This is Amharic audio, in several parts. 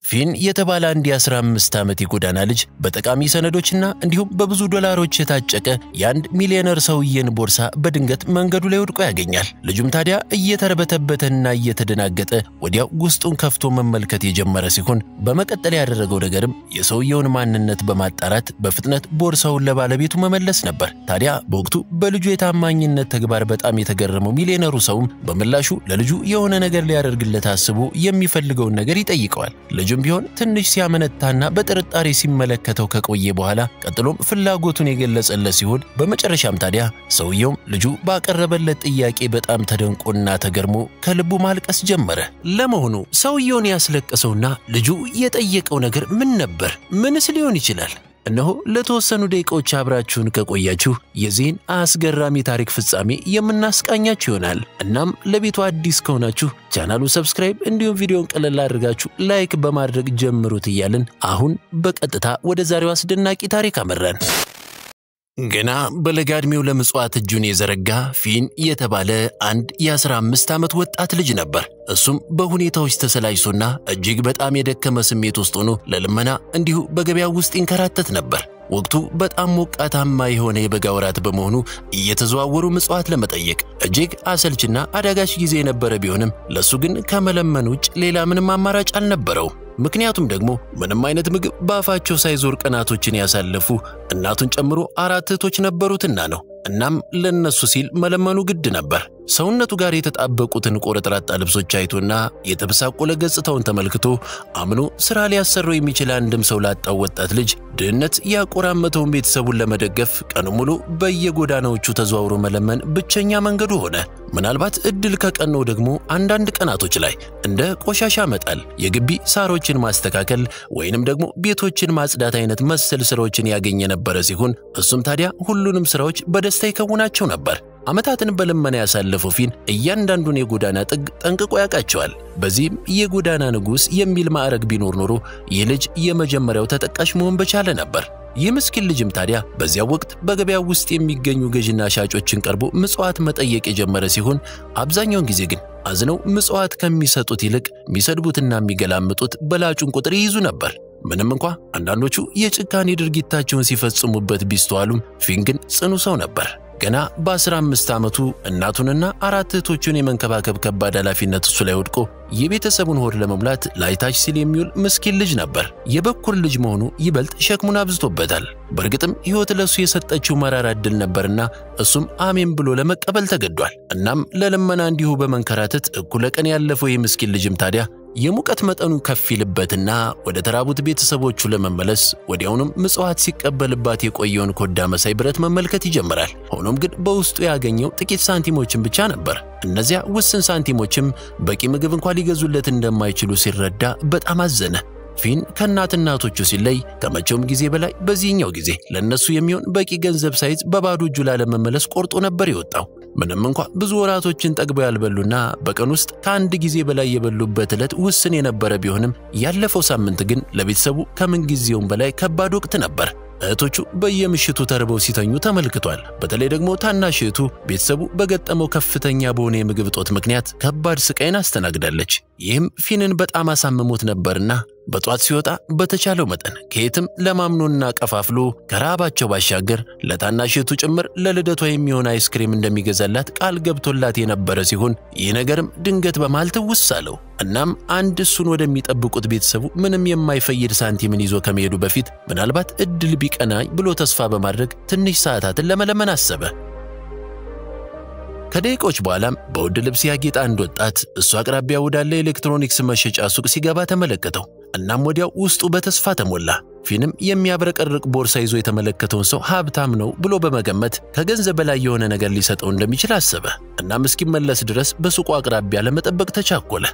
ፊን የተባለ አንድ የ15 ዓመት የጎዳና ልጅ በጠቃሚ ሰነዶችና እንዲሁም በብዙ ዶላሮች የታጨቀ የአንድ ሚሊዮነር ሰውዬን ቦርሳ በድንገት መንገዱ ላይ ወድቆ ያገኛል። ልጁም ታዲያ እየተርበተበተና እየተደናገጠ ወዲያው ውስጡን ከፍቶ መመልከት የጀመረ ሲሆን በመቀጠል ያደረገው ነገርም የሰውየውን ማንነት በማጣራት በፍጥነት ቦርሳውን ለባለቤቱ መመለስ ነበር። ታዲያ በወቅቱ በልጁ የታማኝነት ተግባር በጣም የተገረመው ሚሊዮነሩ ሰውም በምላሹ ለልጁ የሆነ ነገር ሊያደርግለት አስቦ የሚፈልገውን ነገር ይጠይቀዋል። ልጁም ቢሆን ትንሽ ሲያመነታና በጥርጣሬ ሲመለከተው ከቆየ በኋላ ቀጥሎም ፍላጎቱን የገለጸለት ሲሆን በመጨረሻም ታዲያ ሰውየውም ልጁ ባቀረበለት ጥያቄ በጣም ተደንቆና ተገርሞ ከልቡ ማልቀስ ጀመረ። ለመሆኑ ሰውየውን ያስለቀሰውና ልጁ የጠየቀው ነገር ምን ነበር? ምንስ ሊሆን ይችላል? እነሆ ለተወሰኑ ደቂቃዎች አብራችሁን ከቆያችሁ የዚህን አስገራሚ ታሪክ ፍጻሜ የምናስቃኛችሁ ይሆናል። እናም ለቤቱ አዲስ ከሆናችሁ ቻናሉን subscribe እንዲሁም ቪዲዮን ቀለል አድርጋችሁ like በማድረግ ጀምሩት እያልን አሁን በቀጥታ ወደ ዛሬው አስደናቂ ታሪክ አመራን። ገና በለጋ ዕድሜው ለምጽዋት እጁን የዘረጋ ፊን የተባለ አንድ የ15 ዓመት ወጣት ልጅ ነበር። እሱም በሁኔታዎች ተሰላችቶና እጅግ በጣም የደከመ ስሜት ውስጥ ሆኖ ለልመና እንዲሁ በገበያው ውስጥ ይንከራተት ነበር። ወቅቱ በጣም ሞቃታማ የሆነ የበጋ ወራት በመሆኑ እየተዘዋወሩ ምጽዋት ለመጠየቅ እጅግ አሰልችና አዳጋች ጊዜ የነበረ ቢሆንም ለሱ ግን ከመለመን ውጭ ሌላ ምንም አማራጭ አልነበረው። ምክንያቱም ደግሞ ምንም አይነት ምግብ በአፋቸው ሳይዞር ቀናቶችን ያሳለፉ እናቱን ጨምሮ 4 እህቶች ነበሩትና ነው። እናም ለነሱ ሲል መለመኑ ግድ ነበር። ሰውነቱ ጋር የተጣበቁትን ቆረጥራጣ ልብሶች አይቶና የተበሳቆለ ገጽታውን ተመልክቶ አምኖ ስራ ሊያሰራው የሚችል አንድም ሰው ላጣው ወጣት ልጅ ድህነት ያቆራመተውን ቤተሰቡን ለመደገፍ ቀኑ ሙሉ በየጎዳናዎቹ ተዘዋውሮ መለመን ብቸኛ መንገዱ ሆነ። ምናልባት እድል ከቀነው ደግሞ አንዳንድ ቀናቶች ላይ እንደ ቆሻሻ መጣል፣ የግቢ ሳሮችን ማስተካከል ወይንም ደግሞ ቤቶችን ማጽዳት አይነት መሰል ስራዎችን ያገኘ ነበረ ሲሆን እሱም ታዲያ ሁሉንም ስራዎች በደስታ ይከውናቸው ነበር። ዓመታትን በልመና ያሳለፈው ፊን እያንዳንዱን የጎዳና ጥግ ጠንቅቆ ያውቃቸዋል። በዚህም የጎዳና ንጉሥ የሚል ማዕረግ ቢኖር ኖሮ ይህ ልጅ የመጀመሪያው ተጠቃሽ መሆን በቻለ ነበር። ይህ ምስኪን ልጅም ታዲያ በዚያው ወቅት በገበያው ውስጥ የሚገኙ ገዥና ሻጮችን ቀርቦ ምጽዋት መጠየቅ የጀመረ ሲሆን አብዛኛውን ጊዜ ግን አዝነው ምጽዋት ከሚሰጡት ይልቅ የሚሰድቡትና የሚገላምጡት በላጩን ቁጥር ይይዙ ነበር። ምንም እንኳ አንዳንዶቹ የጭካኔ ድርጊታቸውን ሲፈጽሙበት ቢስተዋሉም ፊን ግን ጽኑ ሰው ነበር። ገና በ15 ዓመቱ እናቱንና 4 እህቶቹን የመንከባከብ ከባድ ኃላፊነት እሱ ላይ ወድቆ የቤተሰቡን ሆድ ለመሙላት ላይታች ሲል የሚውል ምስኪን ልጅ ነበር። የበኩር ልጅ መሆኑ ይበልጥ ሸክሙን አብዝቶበታል። በእርግጥም ሕይወት ለሱ የሰጠችው መራራ ዕድል ነበርና እሱም አሜን ብሎ ለመቀበል ተገዷል። እናም ለልመና እንዲሁ በመንከራተት እኩለ ቀን ያለፈው የምስኪን ልጅም ታዲያ የሙቀት መጠኑ ከፍ ይልበትና ወደ ተራቡት ቤተሰቦቹ ለመመለስ ወዲያውኑም ምጽዋት ሲቀበልባት የቆየውን ኮዳ መሳይ ብረት መመልከት ይጀምራል። ሆኖም ግን በውስጡ ያገኘው ጥቂት ሳንቲሞችን ብቻ ነበር። እነዚያ ውስን ሳንቲሞችም በቂ ምግብ እንኳን ሊገዙለት እንደማይችሉ ሲረዳ በጣም አዘነ። ፊን ከእናት እናቶቹ ሲለይ ከመቼውም ጊዜ በላይ በዚህኛው ጊዜ ለነሱ የሚሆን በቂ ገንዘብ ሳይዝ በባዶ እጁ ላለመመለስ ቆርጦ ነበር የወጣው። ምንም እንኳ ብዙ ወራቶችን ጠግበው ያልበሉና በቀን ውስጥ ከአንድ ጊዜ በላይ የበሉበት ዕለት ውስን የነበረ ቢሆንም ያለፈው ሳምንት ግን ለቤተሰቡ ከምን ጊዜውም በላይ ከባድ ወቅት ነበር። እህቶቹ በየምሽቱ ተርበው ሲተኙ ተመልክቷል። በተለይ ደግሞ ታናሽ እህቱ ቤተሰቡ በገጠመው ከፍተኛ በሆነ የምግብ እጦት ምክንያት ከባድ ስቃይን አስተናግዳለች። ይህም ፊንን በጣም አሳምሞት ነበርና በጧት ሲወጣ በተቻለው መጠን ከየትም ለማምኖና ቀፋፍሎ ከረሃባቸው ባሻገር ለታናሽ እህቱ ጭምር ለልደቷ የሚሆን አይስክሪም እንደሚገዛላት ቃል ገብቶላት የነበረ ሲሆን ይህ ነገርም ድንገት በመሃል ትውስ አለው። እናም አንድ እሱን ወደሚጠብቁት ቤተሰቡ ምንም የማይፈይድ ሳንቲምን ይዞ ከመሄዱ በፊት ምናልባት እድል ቢቀናኝ ብሎ ተስፋ በማድረግ ትንሽ ሰዓታትን ለመለመን አሰበ። ከደቂቃዎች በኋላም በውድ ልብስ ያጌጠ አንድ ወጣት እሱ አቅራቢያ ወዳለ ኤሌክትሮኒክስ መሸጫ ሱቅ ሲገባ ተመለከተው። እናም ወዲያው ውስጡ በተስፋ ተሞላ። ፊንም የሚያብረቀርቅ ቦርሳ ይዞ የተመለከተውን ሰው ሀብታም ነው ብሎ በመገመት ከገንዘብ በላይ የሆነ ነገር ሊሰጠው እንደሚችል አሰበ። እናም እስኪመለስ ድረስ በሱቁ አቅራቢያ ለመጠበቅ ተቻኮለ።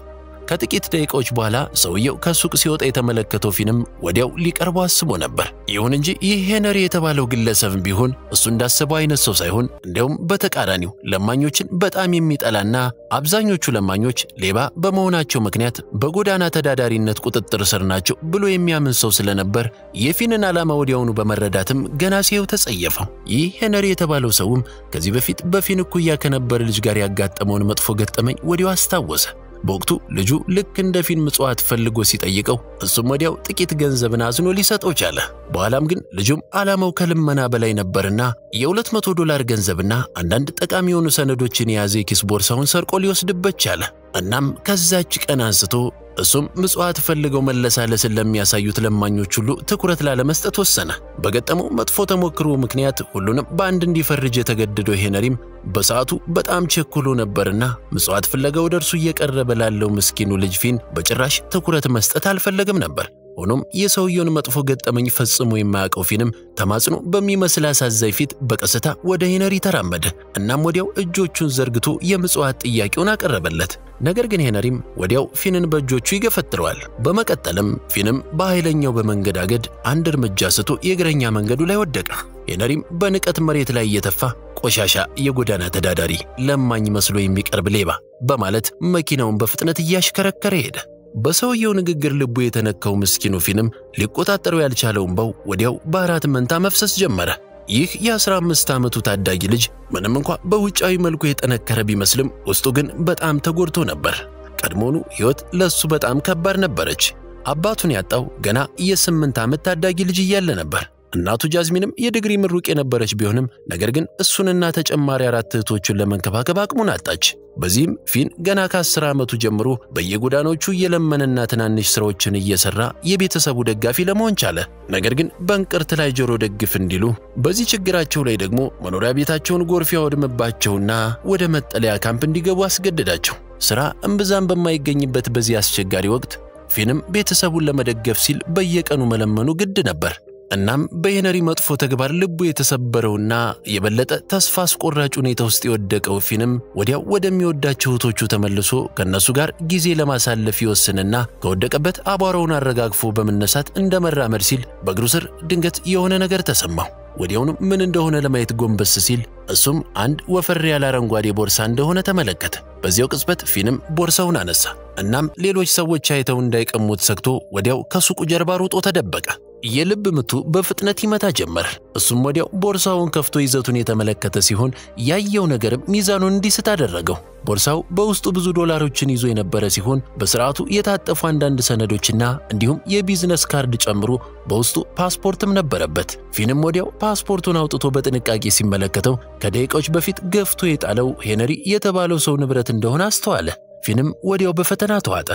ከጥቂት ደቂቃዎች በኋላ ሰውየው ከሱቅ ሲወጣ የተመለከተው ፊንም ወዲያው ሊቀርበው አስቦ ነበር። ይሁን እንጂ ይህ ሄነሪ የተባለው ግለሰብም ቢሆን እሱ እንዳሰበው አይነት ሰው ሳይሆን እንዲያውም በተቃራኒው ለማኞችን በጣም የሚጠላና አብዛኞቹ ለማኞች ሌባ በመሆናቸው ምክንያት በጎዳና ተዳዳሪነት ቁጥጥር ስር ናቸው ብሎ የሚያምን ሰው ስለነበር የፊንን ዓላማ ወዲያውኑ በመረዳትም ገና ሲየው ተጸየፈው። ይህ ሄነሪ የተባለው ሰውም ከዚህ በፊት በፊን እኩያ ከነበረ ልጅ ጋር ያጋጠመውን መጥፎ ገጠመኝ ወዲያው አስታወሰ። በወቅቱ ልጁ ልክ እንደ ፊን ምጽዋት ፈልጎ ሲጠይቀው እሱም ወዲያው ጥቂት ገንዘብን አዝኖ ሊሰጠው ቻለ። በኋላም ግን ልጁም ዓላማው ከልመና በላይ ነበርና የ$200 ገንዘብና አንዳንድ ጠቃሚ የሆኑ ሰነዶችን የያዘ የኪስ ቦርሳውን ሰርቆ ሊወስድበት ቻለ። እናም ከዛች ቀን አንስቶ እሱም ምጽዋት ፈልገው መለሳለስን ለሚያሳዩት ለማኞች ሁሉ ትኩረት ላለመስጠት ወሰነ። በገጠመው መጥፎ ተሞክሮ ምክንያት ሁሉንም በአንድ እንዲፈርጅ የተገደደው ሄነሪም በሰዓቱ በጣም ቸኩሎ ነበርና ምጽዋት ፍለጋ ወደ እርሱ እየቀረበ ላለው ምስኪኑ ልጅ ፊን በጭራሽ ትኩረት መስጠት አልፈለገም ነበር። ሆኖም የሰውየውን መጥፎ ገጠመኝ ፈጽሞ የማያውቀው ፊንም ተማጽኖ በሚመስል አሳዛኝ ፊት በቀስታ ወደ ሄነሪ ተራመደ። እናም ወዲያው እጆቹን ዘርግቶ የምጽዋት ጥያቄውን አቀረበለት። ነገር ግን ሄነሪም ወዲያው ፊንን በእጆቹ ይገፈትረዋል። በመቀጠልም ፊንም በኃይለኛው በመንገዳገድ አንድ እርምጃ ስቶ የእግረኛ መንገዱ ላይ ወደቀ። ሄነሪም በንቀት መሬት ላይ እየተፋ ቆሻሻ፣ የጎዳና ተዳዳሪ፣ ለማኝ መስሎ የሚቀርብ ሌባ በማለት መኪናውን በፍጥነት እያሽከረከረ ሄደ። በሰውየው ንግግር ልቡ የተነካው ምስኪኑ ፊንም ሊቆጣጠረው ያልቻለው እንባው ወዲያው በአራት መንታ መፍሰስ ጀመረ። ይህ የ15 ዓመቱ ታዳጊ ልጅ ምንም እንኳ በውጫዊ መልኩ የጠነከረ ቢመስልም ውስጡ ግን በጣም ተጎድቶ ነበር። ቀድሞውኑ ሕይወት ለሱ በጣም ከባድ ነበረች። አባቱን ያጣው ገና የ8 ዓመት ታዳጊ ልጅ እያለ ነበር። እናቱ ጃዝሚንም የዲግሪ ምሩቅ የነበረች ቢሆንም ነገር ግን እሱንና ተጨማሪ 4 እህቶቹን ለመንከባከብ አቅሙን አጣች። በዚህም ፊን ገና ከ10 ዓመቱ ጀምሮ በየጎዳናዎቹ እየለመነና ትናንሽ ስራዎችን እየሰራ የቤተሰቡ ደጋፊ ለመሆን ቻለ። ነገር ግን በእንቅርት ላይ ጆሮ ደግፍ እንዲሉ በዚህ ችግራቸው ላይ ደግሞ መኖሪያ ቤታቸውን ጎርፍ ያወድምባቸውና ወደ መጠለያ ካምፕ እንዲገቡ አስገደዳቸው። ስራ እምብዛም በማይገኝበት በዚህ አስቸጋሪ ወቅት ፊንም ቤተሰቡን ለመደገፍ ሲል በየቀኑ መለመኑ ግድ ነበር። እናም በሄነሪ መጥፎ ተግባር ልቡ የተሰበረውና የበለጠ ተስፋ አስቆራጭ ሁኔታ ውስጥ የወደቀው ፊንም ወዲያው ወደሚወዳቸው እህቶቹ ተመልሶ ከነሱ ጋር ጊዜ ለማሳለፍ ይወስንና ከወደቀበት አቧራውን አረጋግፎ በመነሳት እንደመራመድ ሲል በእግሩ ስር ድንገት የሆነ ነገር ተሰማው። ወዲያውኑ ምን እንደሆነ ለማየት ጎንበስ ሲል እሱም አንድ ወፈር ያለ አረንጓዴ ቦርሳ እንደሆነ ተመለከተ። በዚያው ቅጽበት ፊንም ቦርሳውን አነሳ። እናም ሌሎች ሰዎች አይተው እንዳይቀሙት ሰግቶ ወዲያው ከሱቁ ጀርባ ሮጦ ተደበቀ። የልብ ምቱ በፍጥነት ይመታ ጀመር። እሱም ወዲያው ቦርሳውን ከፍቶ ይዘቱን የተመለከተ ሲሆን ያየው ነገርም ሚዛኑን እንዲስት አደረገው። ቦርሳው በውስጡ ብዙ ዶላሮችን ይዞ የነበረ ሲሆን በስርዓቱ የታጠፉ አንዳንድ ሰነዶችና እንዲሁም የ business card ጨምሮ በውስጡ ፓስፖርትም ነበረበት። ፊንም ወዲያው ፓስፖርቱን አውጥቶ በጥንቃቄ ሲመለከተው ከደቂቃዎች በፊት ገፍቶ የጣለው ሄነሪ የተባለው ሰው ንብረት እንደሆነ አስተዋለ። ፊንም ወዲያው በፈተና ተዋጠ።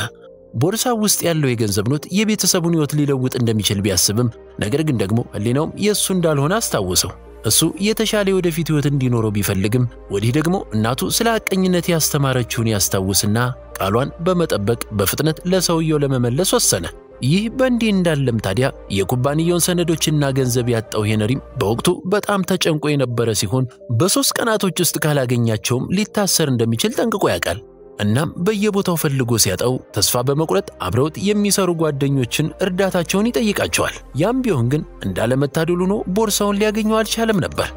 ቦርሳው ውስጥ ያለው የገንዘብ ኖት የቤተሰቡን ሕይወት ሊለውጥ እንደሚችል ቢያስብም ነገር ግን ደግሞ ሕሊናውም የእሱ እንዳልሆነ አስታወሰው። እሱ የተሻለ ወደፊት ሕይወት እንዲኖረው ቢፈልግም ወዲህ ደግሞ እናቱ ስለ ሐቀኝነት ያስተማረችውን ያስታውስና ቃሏን በመጠበቅ በፍጥነት ለሰውየው ለመመለስ ወሰነ። ይህ በእንዲህ እንዳለም ታዲያ የኩባንያውን ሰነዶችና ገንዘብ ያጣው ሄነሪም በወቅቱ በጣም ተጨንቆ የነበረ ሲሆን በ3 ቀናቶች ውስጥ ካላገኛቸውም ሊታሰር እንደሚችል ጠንቅቆ ያውቃል። እናም በየቦታው ፈልጎ ሲያጣው ተስፋ በመቁረጥ አብረውት የሚሰሩ ጓደኞችን እርዳታቸውን ይጠይቃቸዋል። ያም ቢሆን ግን እንዳለመታደሉ ሆኖ ቦርሳውን ሊያገኘው አልቻለም ነበር።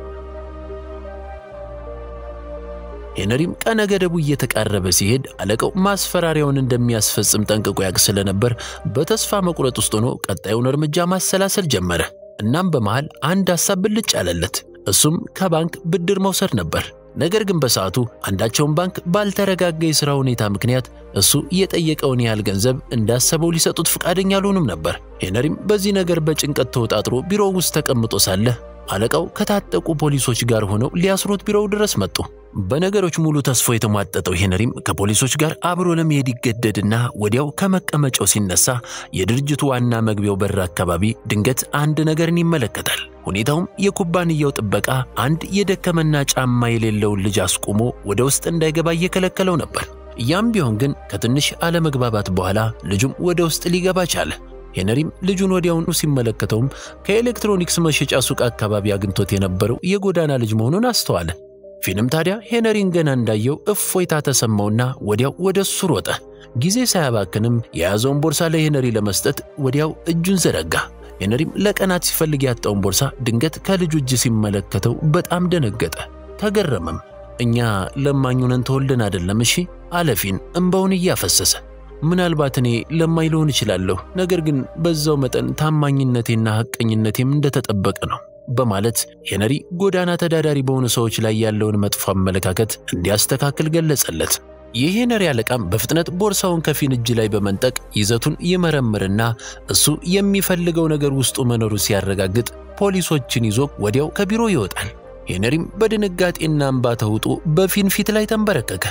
ሄነሪም ቀነ ገደቡ እየተቃረበ ሲሄድ አለቃው ማስፈራሪያውን እንደሚያስፈጽም ጠንቅቆ ያውቅ ስለነበር በተስፋ መቁረጥ ውስጥ ሆኖ ቀጣዩን እርምጃ ማሰላሰል ጀመረ። እናም በመሃል አንድ ሐሳብ ብልጭ አለለት። እሱም ከባንክ ብድር መውሰድ ነበር። ነገር ግን በሰዓቱ አንዳቸውን ባንክ ባልተረጋጋ የሥራ ሁኔታ ምክንያት እሱ የጠየቀውን ያህል ገንዘብ እንዳሰበው ሊሰጡት ፈቃደኛ አልሆኑም ነበር። ሄነሪም በዚህ ነገር በጭንቀት ተወጣጥሮ ቢሮው ውስጥ ተቀምጦ ሳለ አለቃው ከታጠቁ ፖሊሶች ጋር ሆነው ሊያስሩት ቢሮው ድረስ መጡ። በነገሮች ሙሉ ተስፋ የተሟጠጠው ሄነሪም ከፖሊሶች ጋር አብሮ ለመሄድ ይገደድና ወዲያው ከመቀመጫው ሲነሳ የድርጅቱ ዋና መግቢያው በር አካባቢ ድንገት አንድ ነገርን ይመለከታል። ሁኔታውም የኩባንያው ጥበቃ አንድ የደከመና ጫማ የሌለውን ልጅ አስቆሞ ወደ ውስጥ እንዳይገባ እየከለከለው ነበር። ያም ቢሆን ግን ከትንሽ አለመግባባት በኋላ ልጁም ወደ ውስጥ ሊገባ ቻለ። ሄነሪም ልጁን ወዲያውኑ ሲመለከተውም ከኤሌክትሮኒክስ መሸጫ ሱቅ አካባቢ አግኝቶት የነበረው የጎዳና ልጅ መሆኑን አስተዋለ። ፊንም ታዲያ ሄነሪን ገና እንዳየው እፎይታ ተሰማውና ወዲያው ወደ እሱ ሮጠ። ጊዜ ሳያባክንም የያዘውን ቦርሳ ለሄነሪ ለመስጠት ወዲያው እጁን ዘረጋ። ሄነሪም ለቀናት ሲፈልግ ያጣውን ቦርሳ ድንገት ከልጁ እጅ ሲመለከተው በጣም ደነገጠ፣ ተገረመም። እኛ ለማኝ ሆነን ተወልደን አይደለም እሺ አለ ፊን እንባውን እያፈሰሰ። ምናልባት እኔ ለማኝ ልሆን እችላለሁ፣ ነገር ግን በዛው መጠን ታማኝነቴና ሐቀኝነቴም እንደተጠበቀ ነው በማለት ሄነሪ ጎዳና ተዳዳሪ በሆኑ ሰዎች ላይ ያለውን መጥፎ አመለካከት እንዲያስተካክል ገለጸለት። የሄነሪ አለቃም በፍጥነት ቦርሳውን ከፊን እጅ ላይ በመንጠቅ ይዘቱን ይመረምርና እሱ የሚፈልገው ነገር ውስጡ መኖሩ ሲያረጋግጥ ፖሊሶችን ይዞ ወዲያው ከቢሮ ይወጣል። ሄነሪም በድንጋጤና እንባ ተውጦ በፊን ፊት ላይ ተንበረከከ።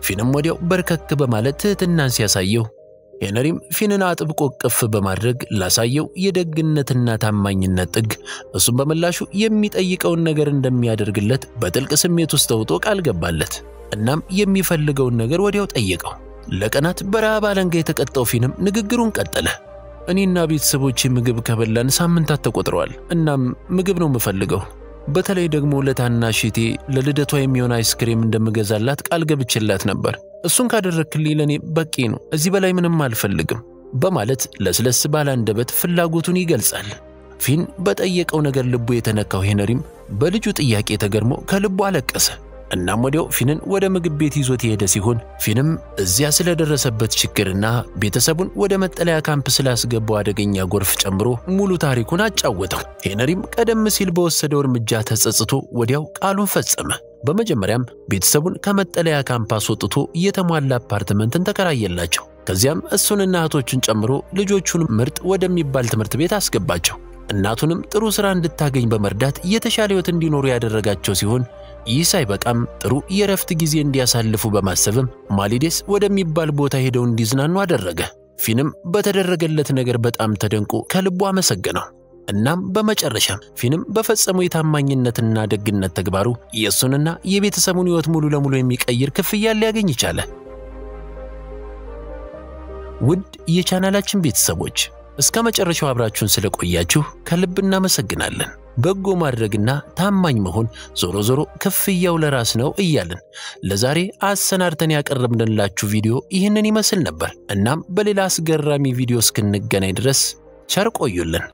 ፊንም ወዲያው በርከክ በማለት ትህትናን ሲያሳየው ሄነሪም ፊንን አጥብቆ እቅፍ በማድረግ ላሳየው የደግነትና ታማኝነት ጥግ እሱም በምላሹ የሚጠይቀውን ነገር እንደሚያደርግለት በጥልቅ ስሜት ውስጥ ተውጦ ቃል ገባለት። እናም የሚፈልገውን ነገር ወዲያው ጠየቀው። ለቀናት በረሃብ አለንጋ የተቀጣው ፊንም ንግግሩን ቀጠለ። እኔና ቤተሰቦቼ ምግብ ከበላን ሳምንታት ተቆጥረዋል። እናም ምግብ ነው የምፈልገው። በተለይ ደግሞ ለታናሽ እህቴ ለልደቷ የሚሆን አይስክሬም እንደምገዛላት ቃል ገብቼላት ነበር። እሱን ካደረክልኝ ለኔ በቂ ነው። እዚህ በላይ ምንም አልፈልግም በማለት ለስለስ ባለ አንደበት ፍላጎቱን ይገልጻል። ፊን በጠየቀው ነገር ልቡ የተነካው ሄነሪም በልጁ ጥያቄ ተገርሞ ከልቡ አለቀሰ። እናም ወዲያው ፊንን ወደ ምግብ ቤት ይዞት የሄደ ሲሆን ፊንም እዚያ ስለደረሰበት ችግርና ቤተሰቡን ወደ መጠለያ ካምፕ ስላስገባው አደገኛ ጎርፍ ጨምሮ ሙሉ ታሪኩን አጫወተው። ሄነሪም ቀደም ሲል በወሰደው እርምጃ ተጸጽቶ ወዲያው ቃሉን ፈጸመ። በመጀመሪያም ቤተሰቡን ከመጠለያ ካምፕ አስወጥቶ የተሟላ አፓርትመንትን ተከራየላቸው። ከዚያም እሱንና እህቶቹን ጨምሮ ልጆቹን ምርጥ ወደሚባል ትምህርት ቤት አስገባቸው። እናቱንም ጥሩ ስራ እንድታገኝ በመርዳት የተሻለ ሕይወት እንዲኖሩ ያደረጋቸው ሲሆን ይህ ሳይበቃም ጥሩ የእረፍት ጊዜ እንዲያሳልፉ በማሰብም ማሊዴስ ወደሚባል ቦታ ሄደው እንዲዝናኑ አደረገ። ፊንም በተደረገለት ነገር በጣም ተደንቆ ከልቡ አመሰገነው። እናም በመጨረሻም ፊንም በፈጸመው የታማኝነትና ደግነት ተግባሩ የእሱንና የቤተሰቡን ሕይወት ሙሉ ለሙሉ የሚቀይር ክፍያ ሊያገኝ ቻለ። ውድ የቻናላችን ቤተሰቦች እስከ መጨረሻው አብራችሁን ስለቆያችሁ ከልብ እናመሰግናለን። በጎ ማድረግና ታማኝ መሆን ዞሮ ዞሮ ክፍያው ለራስ ነው እያልን ለዛሬ አሰናድተን ያቀረብንላችሁ ቪዲዮ ይህንን ይመስል ነበር። እናም በሌላ አስገራሚ ቪዲዮ እስክንገናኝ ድረስ ቸር ቆዩልን።